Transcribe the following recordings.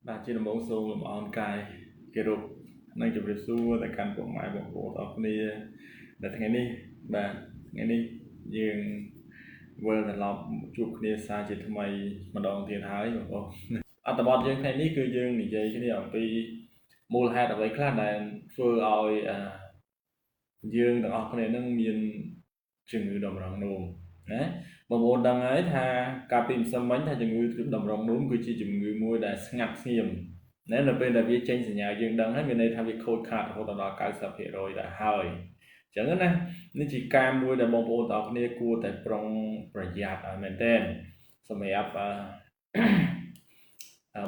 បាទជាដំបូងសូមលំអរកាយគោរពនិងជម្រាបសួរទៅកាន់ពុកម៉ែបងប្អូនទាំងអស់គ្នាដែលថ្ងៃនេះបាទថ្ងៃនេះយើងវិលត្រឡប់ជួបគ្នាសាជាថ្មីម្ដងទៀតហើយបងប្អូនអត្ថបទយើងថ្ងៃនេះគឺយើងនិយាយគ្នាអំពីមូលហេតុអ្វីខ្លះដែលធ្វើឲ្យយើងទាំងអស់គ្នានឹងមានជំងឺតម្រងនោមណាបងប្អូនដឹងហើយថាកាលពីម្សិលមិញថាជំងឺតម្រងនោមគឺជាជំងឺមួយដែលស្ងាត់ស្ងៀមណានៅពេលដែលវាចេញសញ្ញាយើងដឹងហើយមានន័យថាវាខូចខាតរហូតដល់90%ដែរហើយអញ្ចឹងណានេះជាការមួយដែលបងប្អូនទាំងអស់គ្នាគួរតែប្រុងប្រយ័ត្នឲ្យមែនទែនសម្រាប់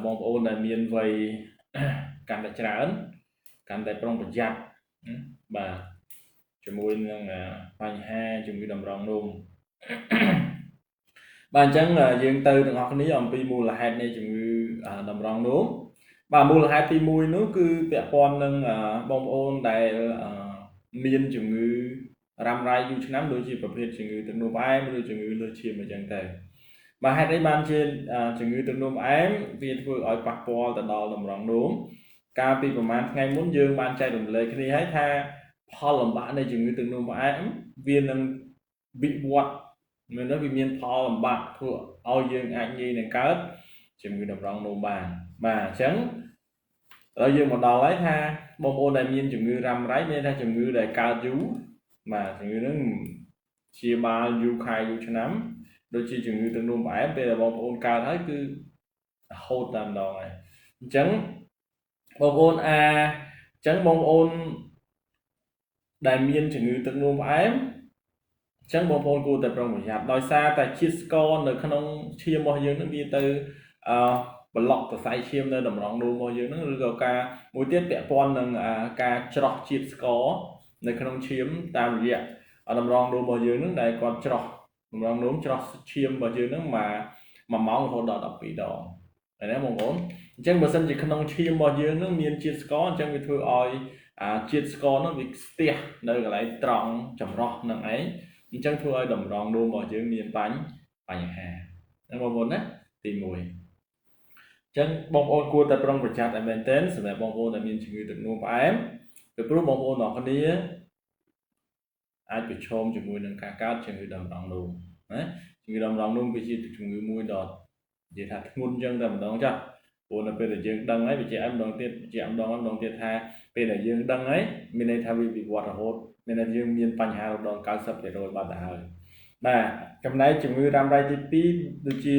បងប្អូនដែលមានវ័យកាន់តែច្រើនកាន់តែប្រុងប្រយ័ត្នបាទជាមួយនឹងបញ្ហាជំងឺតម្រងនោមបាទអញ្ចឹងយើងទៅទាំងអស់គ្នាអំពីមូលហេតុនៃជំងឺតម្រងនោមបាទមូលហេតុទី1នោះគឺពាក់ព័ន្ធនឹងបងប្អូនដែលមានជំងឺរ៉ាំរ៉ៃយូរឆ្នាំដូចជាប្រភេទជំងឺទឹកនោមផ្អែមឬជំងឺលើសឈាមអញ្ចឹងទៅបាទហេតុអីបានជាជំងឺទឹកនោមផ្អែមវាធ្វើឲ្យប៉ះពាល់ទៅដល់តម្រងនោមកាលពីប្រហែលថ្ងៃមុនយើងបានចែករំលែកគ្នាហើយថាផលលំបាកនៃជំងឺទឹកនោមផ្អែមវានឹងវិវត្តមានន័យវាមានផលលំបាកធ្វើឲ្យយើងអាចងាយនឹងកើតជំងឺតម្រងនោមបានបាទអញ្ចឹងឥឡូវយើងមកដល់ហើយថាបងប្អូនដែលមានជំងឺរ៉ាំរ៉ៃមានថាជំងឺដែលកើតយូរបាទជំងឺហ្នឹងព្យាបាលយូរខែយូរឆ្នាំដូចជាជំងឺទឹកនោមផ្អែមពេលដែលបងប្អូនកើតហើយគឺរហូតតែម្ដងហើយអញ្ចឹងបងប្អូនអញ្ចឹងបងប្អូនដែលមានជំងឺទឹកនោមផ្អែមអញ្ចឹងបងប្អូនគួរតែប្រុងប្រយ័ត្នដោយសារតែជាតិស្ករនៅក្នុងឈាមរបស់យើងនឹងវាទៅអឺប្លុកសរសៃឈាមនៅតម្រងនោមរបស់យើងនឹងឬក៏ការមួយទៀតពាក់ព័ន្ធនឹងការច្រោះជាតិស្ករនៅក្នុងឈាមតាមរយៈតម្រងនោមរបស់យើងនឹងដែលគាត់ច្រោះតម្រងនោមច្រោះឈាមរបស់យើងនឹងមួយម៉ោងរហូតដល់12ដងហើយណាបងប្អូនអញ្ចឹងបើសិនជាក្នុងឈាមរបស់យើងនឹងមានជាតិស្ករអញ្ចឹងវាធ្វើឲ្យជាតិស្ករនោះវាស្ទះនៅកន្លែងត្រង់ចម្រោះនឹងឯងអញ្ចឹងធ្វើឲ្យតម្រងនោមរបស់យើងមានបញ្ហាណាបងប្អូនណាទី1អញ្ចឹងបងប្អូនគួរតែប្រុងប្រយ័ត្នឲ្យមែនទែនសម្រាប់បងប្អូនដែលមានជំងឺទឹកនោមផ្អែមពីព្រោះបងប្អូនទាំងគ្នាអាចប្រឈមជាមួយនឹងការកើតជំងឺតម្រងនោមណាជំងឺតម្រងនោមគឺជាជំងឺមួយដ៏និយាយថាធ្ងន់អញ្ចឹងតែម្ដងចាស់ព្រោះនៅពេលដែលយើងដឹងហើយវាជាម្ដងទៀតជាម្ដងម្ដងទៀតថាពេលដែលយើងដឹងហើយមានន័យថាវាវិវត្តរហូតមានន័យយើងមានបញ្ហារហូតដល់90%បាត់ទៅហើយបាទចំណែកជំងឺរ៉ាំរ៉ៃទី2ដូចជា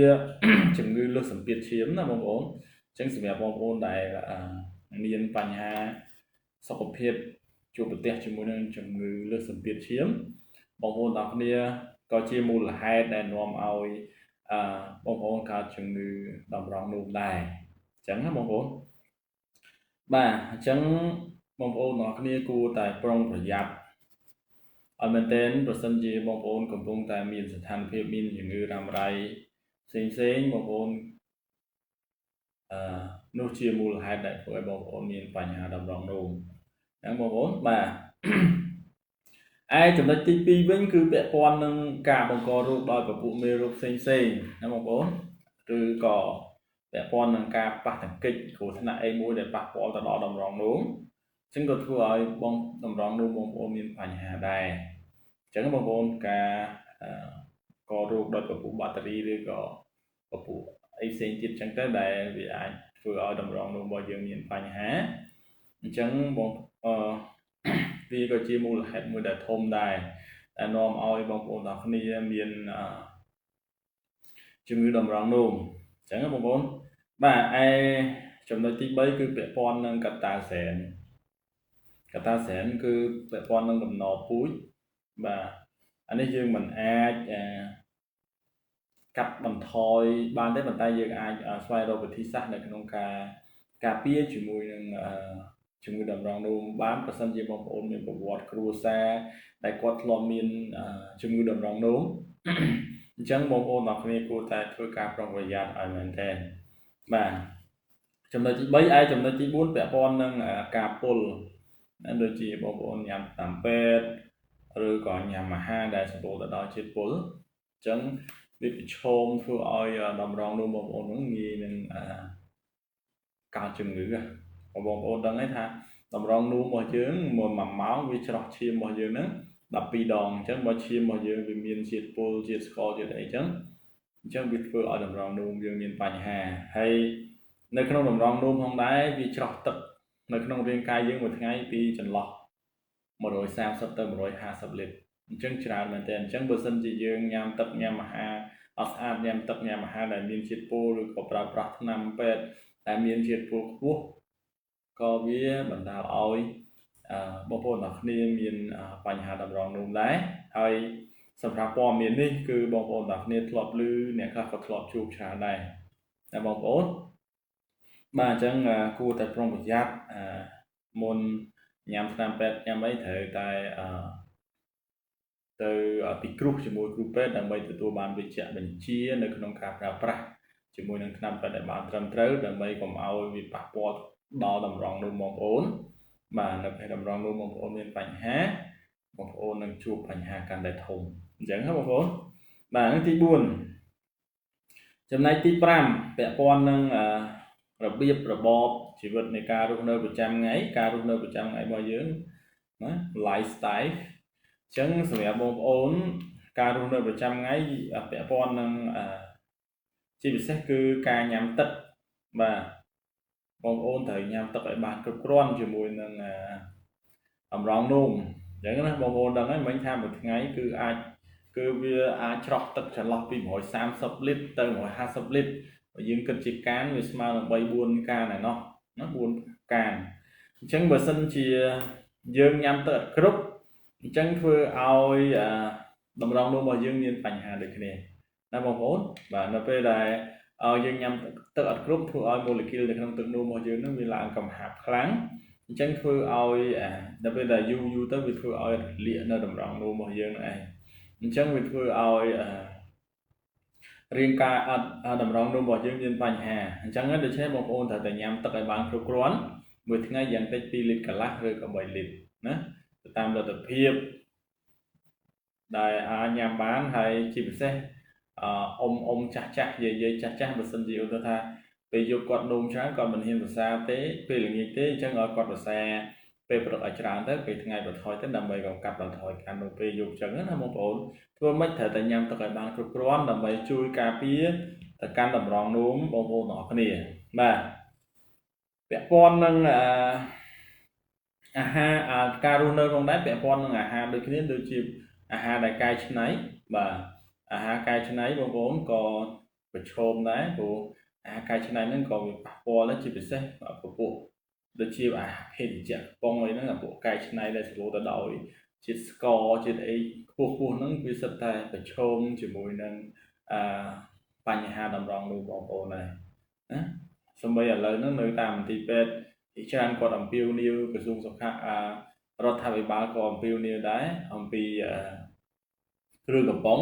ជំងឺលើសសម្ពាធឈាមណាបងប្អូនអញ្ចឹងសម្រាប់បងប្អូនដែលមានបញ្ហាសុខភាពជួបប្រទះជាមួយនឹងជំងឺលើសសម្ពាធឈាមបងប្អូនទាំងគ្នាក៏ជាមូលហេតុដែលនាំឲ្យបងប្អូនកើតជំងឺតម្រងនោមដែរអញ្ចឹងណាបងប្អូនបាទអញ្ចឹងបងប្អូនទាំងគ្នាគួរតែប្រុងប្រយ័ត្នឲ្យមែនទែនប្រសិនជាបងប្អូនកំពុងតែមានស្ថានភាពមានជំងឺរ៉ាំរ៉ៃផ្សេងផ្សេងបងប្អូននោះជាមូលហេតុដែលធ្វើឲ្យបងប្អូនមានបញ្ហាតម្រងនោមហ្នឹងបងប្អូនបាទឯចំណុចទី2វិញគឺពាក់ព័ន្ធនឹងការបង្ករោគដោយពពួកមេរោគផ្សេងផ្សេងណាបងប្អូនឬក៏ពាក់ព័ន្ធនឹងការប៉ះទង្គិចគ្រោះថ្នាក់អីមួយដែលប៉ះពាល់ទៅដល់តម្រងនោមអញ្ចឹងក៏ធ្វើឲ្យបងតម្រងនោមបងប្អូនមានបញ្ហាដែរអញ្ចឹងបងប្អូនការករោគដោយពពួកបាក់តេរីឬក៏ពពួកអីផ្សេងទៀតអញ្ចឹងទៅដែលវាអាចធ្វើឲ្យតម្រងនោមរបស់យើងមានបញ្ហាអញ្ចឹងបងវាក៏ជាមូលហេតុមួយដែលធំដែរដែលនាំឲ្យបងប្អូនទាំងគ្នាមានជំងឺតម្រងនោមអញ្ចឹងបងប្អូនបាទឯចំណុចទី3គឺពាក់ព័ន្ធនឹងកត្តាសែនកត្តាសែនគឺពាក់ព័ន្ធនឹងកំណរពូជបាទអានេះយើងមិនអាចកាត់បន្ថយបានទេប៉ុន្តែយើងអាចស្វែងរកវិធីសាស្ត្រនៅក្នុងការការពារជាមួយនឹងជំងឺតម្រងនោមបានប្រសិនជាបងប្អូនមានប្រវត្តិគ្រួសារដែលគាត់ធ្លាប់មានជំងឺតម្រងនោមអញ្ចឹងបងប្អូនទាំងគ្នាគួរតែធ្វើការប្រុងប្រយ័ត្នឲ្យមែនទែនបាទចំណុចទី3ឯចំណុចទី4ពាក់ព័ន្ធនឹងការពុលដូចជាបងប្អូនញ៉ាំតាមពេទ្យឬក៏ញ៉ាំអាហារដែលសម្បូរទៅដោយជាតិពុលអញ្ចឹងវាប្រឈមធ្វើឲ្យតម្រងនោមបងប្អូននឹងងាយនឹង កើតជំងឺបងប្អូនដឹងហើយថាតម្រងនោមរបស់យើងមួយម៉ោងវាច្រោះឈាមរបស់យើងហ្នឹង12ដងអញ្ចឹងបើឈាមរបស់យើងវាមានជាតិពុលជាតិស្ករជាតិអីអញ្ចឹងវាធ្វើឲ្យតម្រងនោមយើងមានបញ្ហាហើយនៅក្នុងតម្រងនោមផងដែរវាច្រោះទឹកនៅក្នុងរាងកាយយើងមួយថ្ងៃពីចន្លោះ130ទៅ150លីត្រអញ្ចឹងច្រើនមែនទែនអញ្ចឹងបើសិនជាយើងញ៉ាំទឹកញ៉ាំអាហារអត់ស្អាតញ៉ាំទឹកញ៉ាំអាហារដែលមានជាតិពុលឬក៏ប្រើប្រាស់ថ្នាំពេទ្យដែលមានជាតិពុលខ្ពស់ក៏វាបណ្ដាលឲ្យបងប្អូនទាំងគ្នាមានបញ្ហាតម្រងនោមដែរហើយសម្រាប់ព័ត៌មាននេះគឺបងប្អូនទាំងគ្នាធ្លាប់ឮអ្នកខ្លះក៏ធ្លាប់ជួបច្រើនដែរតែបងប្អូនបាទអញ្ចឹងគួរតែប្រុងប្រយ័ត្នមុនញ៉ាំថ្នាំពេទ្យញ៉ាំអីត្រូវតែទៅពិគ្រោះជាមួយគ្រូពេទ្យដើម្បីទទួលបានវិជ្ជបញ្ជានៅក្នុងការប្រើប្រាស់ជាមួយនឹងថ្នាំពេទ្យដែលបានត្រឹមត្រូវដើម្បីកុំឲ្យវាប៉ះពាល់ដល់តម្រងនោមបងប្អូនបាទនៅពេលតម្រងនោមបងប្អូនមានបញ្ហាបងប្អូននឹងជួបបញ្ហាកាន់តែធំអញ្ចឹងណាបងប្អូនបាទនឹងទី4ចំណែកទី5ពាក់ព័ន្ធនឹងរបៀបរបបជីវិតនៃការរស់នៅប្រចាំថ្ងៃការរស់នៅប្រចាំថ្ងៃរបស់យើងណា lifestyle អញ្ចឹងសម្រាប់បងប្អូនការរស់នៅប្រចាំថ្ងៃពាក់ព័ន្ធនឹងជាពិសេសគឺការញ៉ាំទឹកបាទបងប្អូនត្រូវញ៉ាំទឹកឲ្យបានគ្រប់គ្រាន់ជាមួយនឹងតម្រងនោមអញ្ចឹងណាបងប្អូនដឹងហើយមិញថាមួយថ្ងៃគឺអាចគឺវាអាចច្រោះទឹកចន្លោះពី130លីត្រទៅ150លីត្របើយើងគិតជាកានវាស្មើនឹង3 4កានឯណោះណា4កានអញ្ចឹងបើសិនជាយើងញ៉ាំទឹកអត់គ្រប់អញ្ចឹងធ្វើឲ្យតម្រងនោមរបស់យើងមានបញ្ហាដូចគ្នាណាបងប្អូនបាទនៅពេលដែលយើងញ៉ាំទឹកអត់គ្រប់ធ្វើឲ្យម៉ូលេគុលនៅក្នុងទឹកនោមរបស់យើងនឹងវាឡើងកំហាប់ខ្លាំងអញ្ចឹងធ្វើឲ្យដល់ពេលដែលយូរយូរទៅវាធ្វើឲ្យរលាកនៅតម្រងនោមរបស់យើងនឹងឯងអញ្ចឹងវាធ្វើឲ្យរាងកាយអត់តម្រងនោមរបស់យើងមានបញ្ហាអញ្ចឹងដូច្នេះបងប្អូនត្រូវតែញ៉ាំទឹកឲ្យបានគ្រប់គ្រាន់មួយថ្ងៃយ៉ាងតិច2លីត្រកន្លះឬក៏3លីត្រណាទៅតាមលទ្ធភាពដែលអាចញ៉ាំបានហើយជាពិសេសអ៊ំចាស់ចាស់យាយចាស់ចាស់បើសិនជាឧទាហរណ៍ថាពេលយប់គាត់នោមច្រើនគាត់មិនហ៊ានប្រសាទេពេលល្ងាចទេអញ្ចឹងឲ្យគាត់ប្រសាពេលព្រឹកឲ្យច្រើនទៅពេលថ្ងៃបន្ថយទៅដើម្បីកុំកាត់បន្ថយការនោមពេលយប់អញ្ចឹងណាបងប្អូនធ្វើម៉េចត្រូវតែញ៉ាំទឹកឲ្យបានគ្រប់គ្រាន់ដើម្បីជួយការពារទៅកាន់តម្រងនោមបងប្អូនទាំងអស់គ្នាបាទពាក់ព័ន្ធនឹងអាហារការរស់នៅផងដែរពាក់ព័ន្ធនឹងអាហារដូចគ្នាដូចជាអាហារដែលកែច្នៃបាទអាហារកែច្នៃបងប្អូនក៏ប្រឈមដែរព្រោះអាហារកែច្នៃហ្នឹងក៏វាប៉ះពាល់ដែរជាពិសេសពពួកដូចជាអាហារភេសជ្ជៈកំប៉ុងអីហ្នឹងពួកកែច្នៃដែលសម្បូរទៅដោយជាតិស្ករជាតិអីខ្ពស់ហ្នឹងវាសិតតែប្រឈមជាមួយនឹងបញ្ហាតម្រងនោមបងប្អូនដែរណាសូម្បីឥឡូវហ្នឹងនៅតាមមន្ទីរពេទ្យជាច្រើនគាត់អំពាវនាវក្រសួងសុខារដ្ឋាភិបាលក៏អំពាវនាវដែរអំពីគ្រឿងកំប៉ុង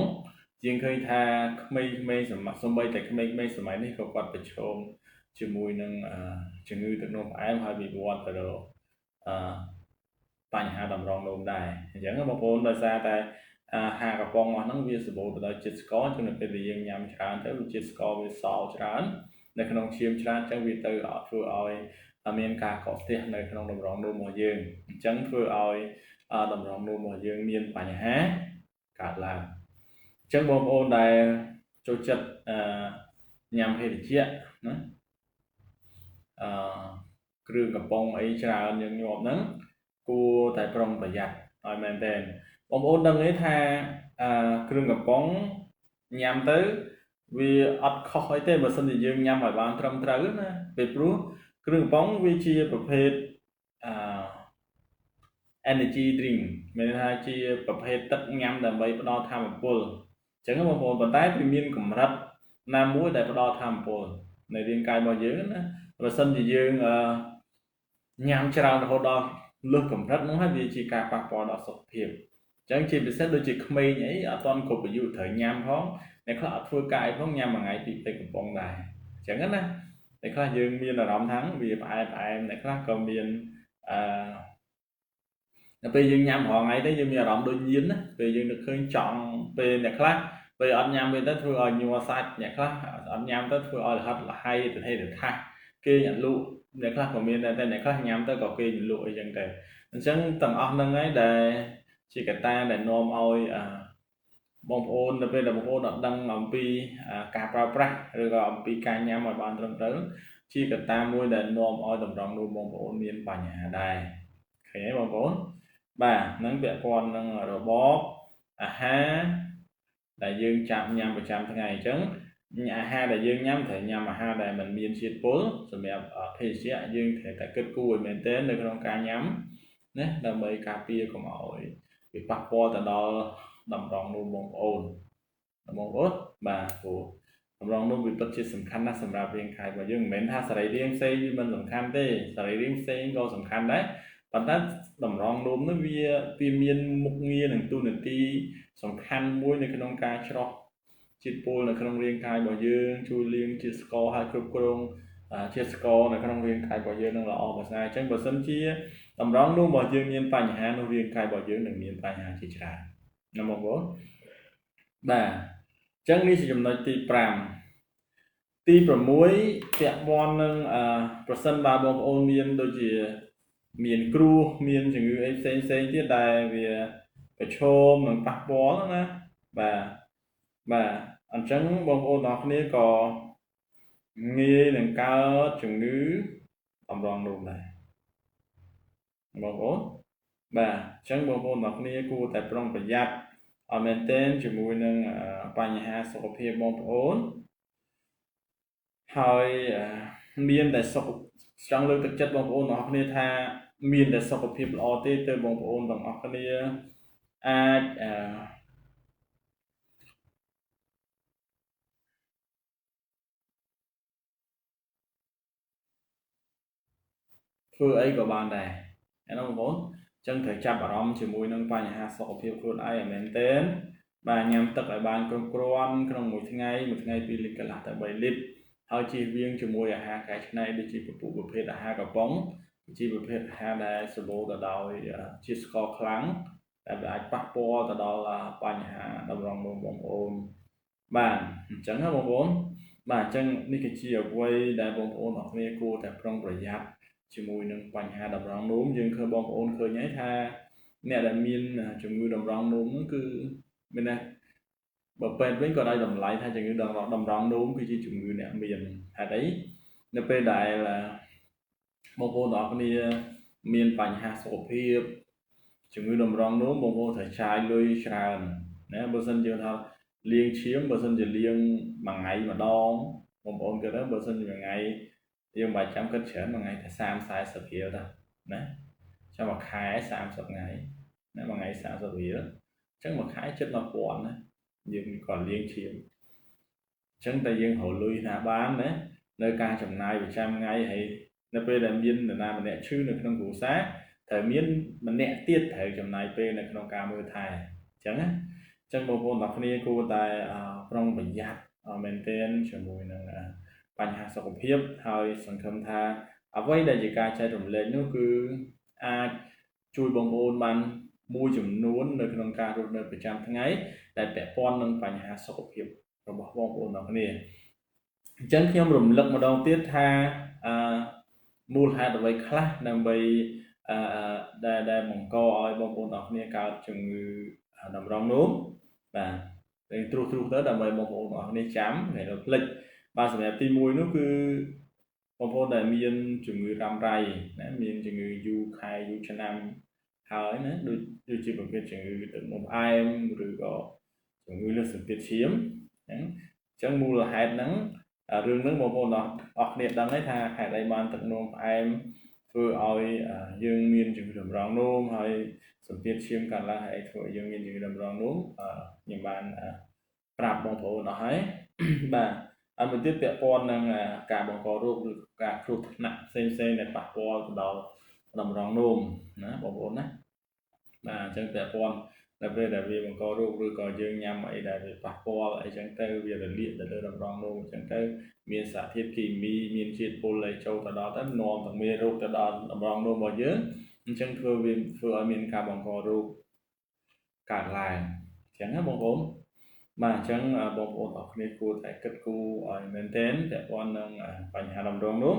ជាងឃើញថាក្មេងៗសូម្បីតែក្មេងៗសម័យនេះក៏គាត់ប្រឈមជាមួយនឹងជំងឺទឹកនោមផ្អែមហើយវិវត្តទៅរកបញ្ហាតម្រងនោមដែរអញ្ចឹងបងប្អូនដោយសារតែអាហារកំប៉ុងអស់ហ្នឹងវាសម្បូរទៅដោយជាតិស្ករអញ្ចឹងនៅពេលដែលយើងញ៉ាំច្រើនទៅវាជាតិស្ករវាសល់ច្រើននៅក្នុងឈាមច្រើនអញ្ចឹងវាទៅធ្វើឲ្យមានការកកស្ទះនៅក្នុងតម្រងនោមរបស់យើងអញ្ចឹងធ្វើឲ្យតម្រងនោមរបស់យើងមានបញ្ហាកើតឡើងអញ្ចឹងបងប្អូនដែលចូលចិត្តញ៉ាំភេសជ្ជៈណាគ្រឿងកំប៉ុងអីច្រើនញឹកញាប់ហ្នឹងគួរតែប្រុងប្រយ័ត្នឲ្យមែនទែនបងប្អូនដឹងទេថាគ្រឿងកំប៉ុងញ៉ាំទៅវាអត់ខុសអីទេបើសិនជាយើងញ៉ាំឲ្យបានត្រឹមត្រូវណាពេលព្រោះគ្រឿងកំប៉ុងវាជាប្រភេទenergy drink មានន័យថាជាប្រភេទទឹកញ៉ាំដើម្បីផ្ដល់ថាមពលអញ្ចឹងបងប្អូនប៉ុន្តែវាមានកម្រិតណាមួយដែលផ្ដល់ថាមពលនៅរាងកាយរបស់យើងណាបើសិនជាយើងញ៉ាំច្រើនរហូតដល់លើសកម្រិតនោះហើយវាជាការប៉ះពាល់ដល់សុខភាពអញ្ចឹងជាពិសេសដូចជាក្មេងអីអត់ទាន់គ្រប់អាយុត្រូវញ៉ាំផងអ្នកខ្លះអត់ធ្វើកាយផងញ៉ាំមួយថ្ងៃពីរពេលកំប៉ុងដែរអញ្ចឹងណាអ្នកខ្លះយើងមានអារម្មណ៍ថាវាផ្អែមអ្នកខ្លះក៏មានដល់ពេលយើងញ៉ាំរាល់ថ្ងៃទៅយើងមានអារម្មណ៍ដូចញៀនណាពេលយើងនឹកឃើញចង់ពេលអ្នកខ្លះពេលអត់ញ៉ាំវិញទៅធ្វើឲ្យញ័រសាច់អ្នកខ្លះអត់ញ៉ាំទៅធ្វើឲ្យលហិតលហៃទៅហេទៅថាសគេអត់លក់ អ្នកខ្លះក៏មានដែរតែអ្នកខ្លះញ៉ាំទៅក៏គេលក់អីចឹងទៅអញ្ចឹងទាំងអស់ហ្នឹងហើយដែលជាកត្តាដែលនាំឲ្យបងប្អូននៅពេលដែលបងប្អូនអត់ដឹងអំពីការប្រើប្រាស់ឬក៏អំពីការញ៉ាំឲ្យបានត្រឹមត្រូវជាកត្តាមួយដែលនាំឲ្យតម្រង់នោមបងប្អូនមានបញ្ហាដែរឃើញទេបងប្អូនបាទហ្នឹងពាក់ព័ន្ធនឹងរបបអាហារដែលយើងចាប់ញ៉ាំប្រចាំថ្ងៃអញ្ចឹងអាហារដែលយើងញ៉ាំត្រូវញ៉ាំអាហារដែលមិនមានជាតិពុលសម្រាប់ភេសជ្ជៈយើងត្រូវតែគិតគូរឲ្យមែនទែននៅក្នុងការញ៉ាំណាដើម្បីការពារកុំឲ្យវាប៉ះពាល់ទៅដល់តម្រងនោមបងប្អូនបងប្អូនបាទព្រោះតម្រងនោមវាពិតជាសំខាន់ណាស់សម្រាប់រាងកាយរបស់យើងមិនមែនថាសរីរាង្គផ្សេងវាមិនសំខាន់ទេសរីរាង្គផ្សេងក៏សំខាន់ដែរប៉ុន្តែតម្រងនោមនោះវាមានមុខងារនិងតួនាទីសំខាន់មួយនៅក្នុងការច្រោះជាតិពុលនៅក្នុងរាងកាយរបស់យើងជួយលាងជាតិស្ករហើយគ្រប់គ្រងជាតិស្ករនៅក្នុងរាងកាយរបស់យើងនឹងល្អប្រសើរអញ្ចឹងបើសិនជាតម្រងនោមរបស់យើងមានបញ្ហានោះរាងកាយរបស់យើងនឹងមានបញ្ហាជាច្រើនណាបងប្អូនបាទអញ្ចឹងនេះជាចំណុចទី5ទី6ពាក់ព័ន្ធនឹងប្រសិនបើបងប្អូនមានដូចជាមានគ្រោះមានជំងឺអីផ្សេងផ្សេងទៀតដែលវាប្រឈមនឹងប៉ះពាល់ណាបាទបាទអញ្ចឹងបងប្អូនទាំងគ្នាក៏ងាយនឹងកើតជំងឺតម្រងនោមដែរបងប្អូនបាទអញ្ចឹងបងប្អូនទាំងគ្នាគួរតែប្រុងប្រយ័ត្នឲ្យមែនទែនជាមួយនឹងបញ្ហាសុខភាពបងប្អូនហើយមានតែសុខចង់លើកទឹកចិត្តបងប្អូនទាំងអស់គ្នាថាមានតែសុខភាពល្អទេទើបបងប្អូនទាំងអស់គ្នាអាចធ្វើអីក៏បានដែរណាបងប្អូនអញ្ចឹងត្រូវចាប់អារម្មណ៍ជាមួយនឹងបញ្ហាសុខភាពខ្លួនឯងឲ្យមែនទែនបាទញ៉ាំទឹកឲ្យបានគ្រប់គ្រាន់ក្នុងមួយថ្ងៃមួយថ្ងៃ2លីត្រកន្លះទៅ3លីត្រហើយជៀសវាងជាមួយអាហារកែច្នៃដូចជាប្រភេទអាហារកំប៉ុងជាប្រភេទអាហារដែលសម្បូរទៅដោយជាតិស្ករខ្លាំងដែលអាចប៉ះពាល់ទៅដល់បញ្ហាតម្រងនោមបងប្អូនបាទអញ្ចឹងណាបងប្អូនបាទអញ្ចឹងនេះគឺជាអ្វីដែលបងប្អូនអរគ្នាគួរតែប្រុងប្រយ័ត្នជាមួយនឹងបញ្ហាតម្រងនោមយើងឃើញបងប្អូនឃើញហើយថាអ្នកដែលមានជំងឺតម្រងនោមហ្នឹងគឺមានណាបើពេទ្យវិញក៏ឲ្យតម្លៃថាជំងឺតម្រងនោមគឺជាជំងឺអ្នកមានហេតុអីនៅពេលដែលបងប្អូនទាំងអស់គ្នាមានបញ្ហាសុខភាពជំងឺតម្រងនោមបងប្អូនត្រូវចាយលុយច្រើនណាបើសិនជាថាលាងឈាមបើសិនជាលាងមួយថ្ងៃម្ដងបងប្អូនគិតទៅបើសិនជាមួយថ្ងៃយើងមិនបាច់ចាំគិតច្រើនមួយថ្ងៃតែ30 40រៀលទៅណាចាំមួយខែ30ថ្ងៃណាមួយថ្ងៃ30រៀលអញ្ចឹងមួយខែជិត1000ណាយើងក៏លាងឈាមអញ្ចឹងតែយើងរកលុយណាបានណានៅការចំណាយប្រចាំថ្ងៃហើយនៅពេលដែលមាននរណាម្នាក់ឈឺនៅក្នុងគ្រួសារត្រូវមានម្នាក់ទៀតត្រូវចំណាយពេលនៅក្នុងការមើលថែអញ្ចឹងណាអញ្ចឹងបងប្អូនទាំងគ្នាគួរតែប្រុងប្រយ័ត្នមែនទែនជាមួយនឹងបញ្ហាសុខភាពហើយសង្ឃឹមថាអ្វីដែលជាការចែករំលែកនោះគឺអាចជួយបងប្អូនបានមួយចំនួននៅក្នុងការរស់នៅប្រចាំថ្ងៃដែលពាក់ព័ន្ធនឹងបញ្ហាសុខភាពរបស់បងប្អូនទាំងគ្នាអញ្ចឹងខ្ញុំរំលឹកម្ដងទៀតថាមូលហេតុអ្វីខ្លះដើម្បីដែលបង្កឲ្យបងប្អូនទាំងគ្នាកើតជំងឺតម្រងនោមបាទតែត្រួសត្រាសទៅដើម្បីបងប្អូនទាំងគ្នាចាំហើយនៅភ្លេចបាទសម្រាប់ទី1នោះគឺបងប្អូនដែលមានជំងឺរ៉ាំរ៉ៃណាមានជំងឺយូរខែយូរឆ្នាំហើយណាដូចជាប្រភេទជំងឺទឹកនោមផ្អែមឬក៏ជំងឺលើសសម្ពាធឈាមអញ្ចឹងមូលហេតុហ្នឹងរឿងហ្នឹងបងប្អូនអស់គ្នាដឹងហើយថាហេតុអីបានទឹកនោមផ្អែមធ្វើឲ្យយើងមានជំងឺតម្រងនោមហើយសម្ពាធឈាមកើនឡើងហើយធ្វើឲ្យយើងមានជំងឺតម្រងនោមខ្ញុំបានប្រាប់បងប្អូនអស់ហើយបាទហើយមួយទៀតពាក់ព័ន្ធនឹងការបង្ករោគឬការគ្រោះថ្នាក់ផ្សេងៗដែលប៉ះពាល់ទៅដល់តម្រងនោមណាបងប្អូនណាបាទអញ្ចឹងពាក់ព័ន្ធដល់ពេលដែលវាបង្ករោគឬក៏យើងញ៉ាំអីដែលវាប៉ះពាល់អីចឹងទៅវារលាកទៅលើតម្រងនោមអញ្ចឹងទៅមានសារធាតុគីមីមានជាតិពុលអីចូលទៅដល់ទៅនាំទាំងមេរោគទៅដល់តម្រងនោមរបស់យើងអញ្ចឹងធ្វើវាធ្វើឲ្យមានការបង្ករោគកើតឡើងអញ្ចឹងណាបងប្អូនបាទអញ្ចឹងបងប្អូនទាំងគ្នាគួរតែគិតគូរឲ្យមែនទែនពាក់ព័ន្ធនឹងបញ្ហាតម្រងនោម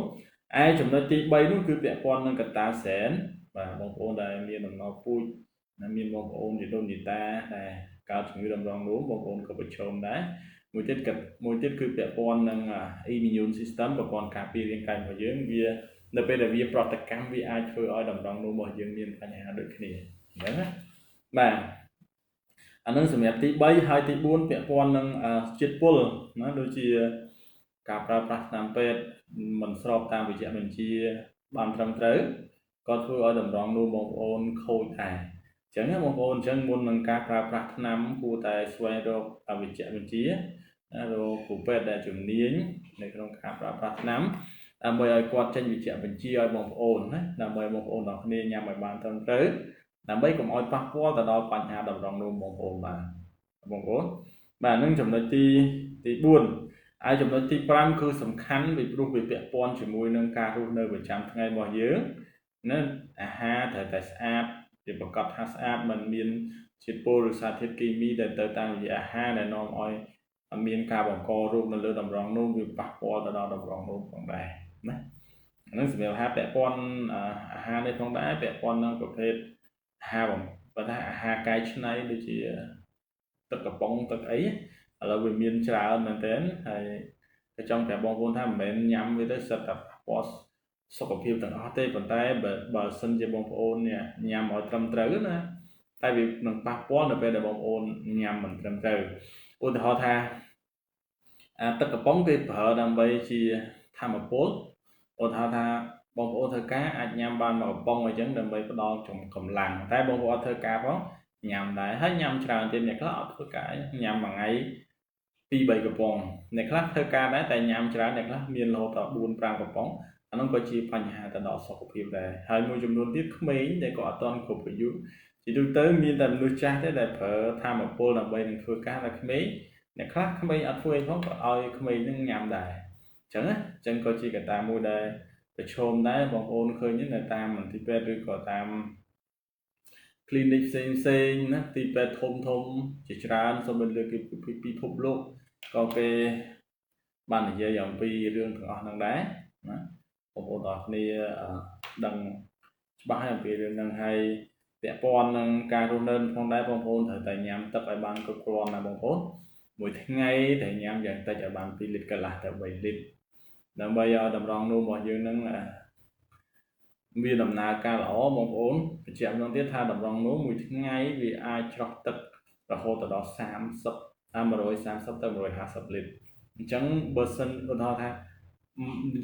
ឯចំណុចទី3នោះគឺពាក់ព័ន្ធនឹងកត្តាសែនបាទបងប្អូនដែលមានដំណោពូជណាមានបងប្អូនជាដូនជាតាដែលកើតជំងឺតម្រងនោមបងប្អូនក៏ប្រឈមដែរមួយទៀតគឺពាក់ព័ន្ធនឹង immune system ប្រព័ន្ធការពាររាងកាយរបស់យើងវានៅពេលដែលវាប្រតិកម្មវាអាចធ្វើឲ្យតម្រងនោមរបស់យើងមានបញ្ហាដូចគ្នាអញ្ចឹងណាបាទអានឹងសម្រាប់ទី3ហើយទី4ពាក់ព័ន្ធនឹងជាតិពុលណាដូចជាការប្រើប្រាស់ថ្នាំពេទ្យមិនស្របតាមវិជ្ជបញ្ជាបានត្រឹមត្រូវក៏ធ្វើឲ្យតម្រងនោមបងប្អូនខូចដែរអញ្ចឹងណាបងប្អូនអញ្ចឹងមុននឹងការប្រើប្រាស់ថ្នាំគួរតែស្វែងរកវិជ្ជបញ្ជារកគ្រូពេទ្យដែលជំនាញនៅក្នុងការប្រើប្រាស់ថ្នាំដើម្បីឲ្យគាត់ចេញវិជ្ជបញ្ជាឲ្យបងប្អូនណាដើម្បីបងប្អូនទាំងគ្នាញ៉ាំឲ្យបានត្រឹមត្រូវដើម្បីកុំឲ្យប៉ះពាល់ទៅដល់បញ្ហាតម្រងនោមបងប្អូនបាទបងប្អូនបាទនឹងចំណុចទី4ហើយចំណុចទី5គឺសំខាន់ពីព្រោះវាពាក់ព័ន្ធជាមួយនឹងការរស់នៅប្រចាំថ្ងៃរបស់យើងណាអាហារត្រូវតែស្អាតជាប្រកាសថាស្អាតមិនមានជាតិពុលឬសារធាតុគីមីដែលទៅតាមរយៈអាហារដែលនាំឲ្យមានការបង្ករោគនៅលើតម្រងនោមវាប៉ះពាល់ទៅដល់តម្រងនោមផងដែរណាអានឹងសម្រាប់អាហារពាក់ព័ន្ធអាហារនេះផងដែរពាក់ព័ន្ធនឹងប្រភេទអាហារបើថាអាហារកែច្នៃដូចជាទឹកកំប៉ុងទឹកអីឥឡូវវាមានច្រើនមែនទែនហើយក៏ចង់ប្រាប់បងប្អូនថាមិនមែនញ៉ាំវាទៅសិតតែប៉ះពាល់សុខភាពទាំងអស់ទេប៉ុន្តែបើសិនជាបងប្អូនញ៉ាំឲ្យត្រឹមត្រូវណាតែវានឹងប៉ះពាល់នៅពេលដែលបងប្អូនញ៉ាំមិនត្រឹមត្រូវឧទាហរណ៍ថាអាទឹកកំប៉ុងគេប្រើដើម្បីជាធម្មពលឧទាហរណ៍ថាបងប្អូនធ្វើការអាចញ៉ាំបានមួយកំប៉ុងអញ្ចឹងដើម្បីផ្ដល់កម្លាំងតែបងប្អូនអត់ធ្វើការផងញ៉ាំដែរហើយញ៉ាំច្រើនទៀតអ្នកខ្លះអត់ធ្វើការញ៉ាំមួយថ្ងៃ2 3កំប៉ុងអ្នកខ្លះធ្វើការដែរតែញ៉ាំច្រើនអ្នកខ្លះមានរហូតដល់4 5កំប៉ុងអានោះក៏ជាបញ្ហាទៅដល់សុខភាពដែរហើយមួយចំនួនទៀតក្មេងដែលក៏អត់ទាន់គ្រប់អាយុជាទូទៅមានតែមនុស្សចាស់ទេដែលប្រើធម្មពលដើម្បីនឹងធ្វើការតែក្មេងអ្នកខ្លះក្មេងអត់ធ្វើអីផងក៏ឲ្យក្មេងនឹងញ៉ាំដែរអញ្ចឹងណាអញ្ចឹងក៏ជាកត្តាមួយដែលប្រឈមដែរបងប្អូនឃើញនៅតាមមន្ទីរពេទ្យឬក៏តាម clinic ផ្សេងផ្សេងណាទីពេទ្យធំធំជាច្រើនសូមលើកពីពិភពលោកក៏គេបាននិយាយអំពីរឿងទាំងអស់ហ្នឹងដែរណាបងប្អូនទាំងអស់គ្នាដឹងច្បាស់ហើយអំពីរឿងហ្នឹងហើយពាក់ព័ន្ធនឹងការរស់នៅផងដែរបងប្អូនត្រូវតែញ៉ាំទឹកឲ្យបានគ្រប់គ្រាន់ណាបងប្អូនមួយថ្ងៃត្រូវញ៉ាំយ៉ាងតិចឲ្យបាន2លីត្រកន្លះទៅ3លីត្រដើម្បីឲ្យតម្រងនោមរបស់យើងនឹងវាដំណើរការល្អបងប្អូនបញ្ជាក់ម្ដងទៀតថាតម្រងនោមមួយថ្ងៃវាអាចច្រោះទឹករហូតដល់130ទៅ150លីត្រអញ្ចឹងបើសិនឧទាហរណ៍ថា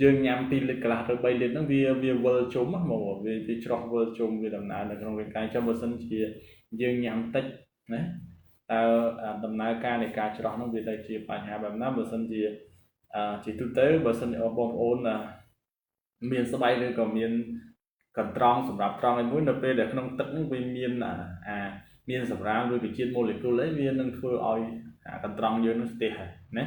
យើងញ៉ាំ2លីត្រកន្លះទៅ3លីត្រហ្នឹងវាវិលជុំហ្មងវាច្រោះវិលជុំវាដំណើរនៅក្នុងរាងកាយចឹងបើសិនជាយើងញ៉ាំតិចណាតើដំណើរការនៃការច្រោះហ្នឹងវាទៅជាបញ្ហាបែបណាបើសិនជាជាទូទៅបើសិនជាបងប្អូនមានស្បែកឬក៏មានកន្ត្រងសម្រាប់ត្រង់ឯមួយនៅពេលដែលក្នុងទឹកហ្នឹងវាមានមានសម្រាមឬក៏ជាតិម៉ូលេគុលអីវានឹងធ្វើឲ្យអាកន្ត្រងយើងនឹងស្ទះហើយណា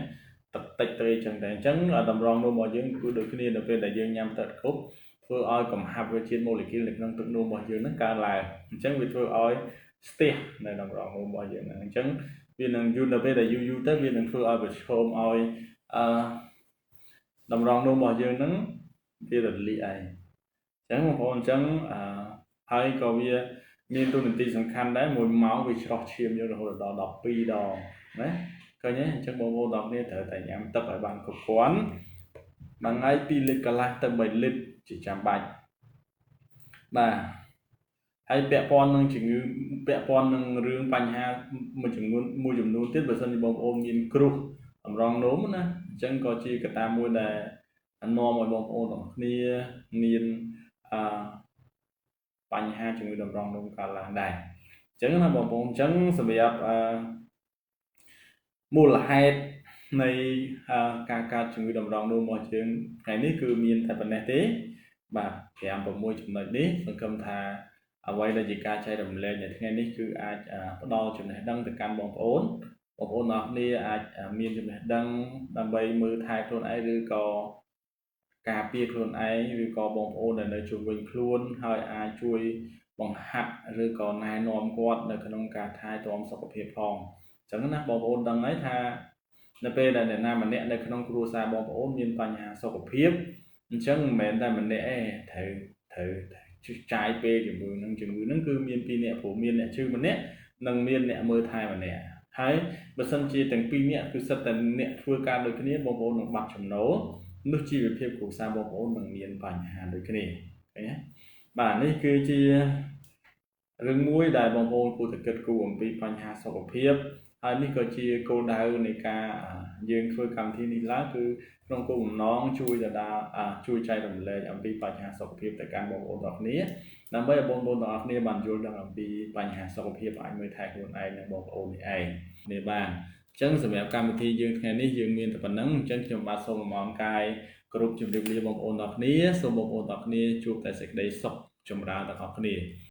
ទឹកតិចទៅអញ្ចឹងតែអញ្ចឹងតម្រងនោមរបស់យើងគឺដូចគ្នានៅពេលដែលយើងញ៉ាំទឹកគ្រប់ធ្វើឲ្យកំហាប់វាជាតិម៉ូលេគុលនៅក្នុងទឹកនោមរបស់យើងហ្នឹងកើនឡើងអញ្ចឹងវាធ្វើឲ្យស្ទះនៅតម្រងនោមរបស់យើងហ្នឹងអញ្ចឹងវានឹងយូរនៅពេលដែលយូរយូរទៅវានឹងធ្វើឲ្យប្រឈមឲ្យតម្រងនោមរបស់យើងហ្នឹងវារលាកឯងអញ្ចឹងបងប្អូនអញ្ចឹងហើយក៏វាមានតួនាទីសំខាន់ដែរមួយម៉ោងវាច្រោះឈាមយើងរហូតដល់12ដងណាឃើញទេអញ្ចឹងបងប្អូនទាំងគ្នាត្រូវតែញ៉ាំទឹកឲ្យបានគ្រប់គ្រាន់មួយថ្ងៃ2លីត្រកន្លះទៅ3លីត្រជាចាំបាច់បាទហើយពាក់ព័ន្ធនឹងជំងឺពាក់ព័ន្ធនឹងរឿងបញ្ហាមួយចំនួនទៀតបើសិនជាបងប្អូនមានគ្រោះតម្រងនោមណាអញ្ចឹងក៏ជាកត្តាមួយដែលនាំឲ្យបងប្អូនទាំងគ្នាមានបញ្ហាជំងឺតម្រងនោមកើតឡើងដែរអញ្ចឹងណាបងប្អូនអញ្ចឹងសម្រាប់មូលហេតុនៃការកើតជំងឺតម្រងនោមរបស់យើងថ្ងៃនេះគឺមានតែប៉ុណ្ណេះទេបាទ5 6ចំណុចនេះសង្ឃឹមថាអ្វីដែលជាការចែករំលែកនៅថ្ងៃនេះគឺអាចផ្ដល់ចំណេះដឹងទៅកាន់បងប្អូនបងប្អូនទាំងអស់គ្នាអាចមានចំណេះដឹងដើម្បីមើលថែខ្លួនឯងឬក៏ការពារខ្លួនឯងឬក៏បងប្អូនដែលនៅជុំវិញខ្លួនហើយអាចជួយបង្ហាត់ឬក៏ណែនាំគាត់នៅក្នុងការថែទាំសុខភាពផងអញ្ចឹងណាបងប្អូនដឹងហើយថានៅពេលដែលអ្នកណាម្នាក់នៅក្នុងគ្រួសារបងប្អូនមានបញ្ហាសុខភាព អញ្ចឹងមិនមែនតែម្នាក់ទេត្រូវត្រូវចាយពេលជាមួយនឹងជំងឺហ្នឹងគឺមានពីរនាក់ព្រោះមានអ្នកឈឺម្នាក់និងមានអ្នកមើលថែម្នាក់ហើយបើសិនជាទាំងពីរនាក់គឺសិតតែអ្នកធ្វើការដូចគ្នាបងប្អូននឹងបាត់ចំណូលនោះជីវភាពគ្រួសារបងប្អូននឹងមានបញ្ហាដូចគ្នាឃើញទេបាទនេះគឺជារឿងមួយដែលបងប្អូនគួរតែគិតគូរអំពីបញ្ហាសុខភាពហើយនេះក៏ជាគោលដៅនៃការយើងធ្វើកម្មវិធីនេះឡើងគឺក្នុងគោលបំណងជួយទៅដល់ជួយចែករំលែកអំពីបញ្ហាសុខភាពទៅកាន់បងប្អូនទាំងគ្នាដើម្បីឲ្យបងប្អូនទាំងអស់គ្នាបានយល់ដឹងអំពីបញ្ហាសុខភាពអាចមើលថែខ្លួនឯងនិងបងប្អូននេះឯងនេះបាទអញ្ចឹងសម្រាប់កម្មវិធីយើងថ្ងៃនេះយើងមានតែប៉ុណ្្នឹងអញ្ចឹងខ្ញុំបាទសូមអមកាយគ្រប់ជម្រាបលាបងប្អូនទាំងគ្នាសូមបងប្អូនទាំងគ្នាជួបតែសេចក្តីសុខចម្រើនទាំងអស់គ្នា។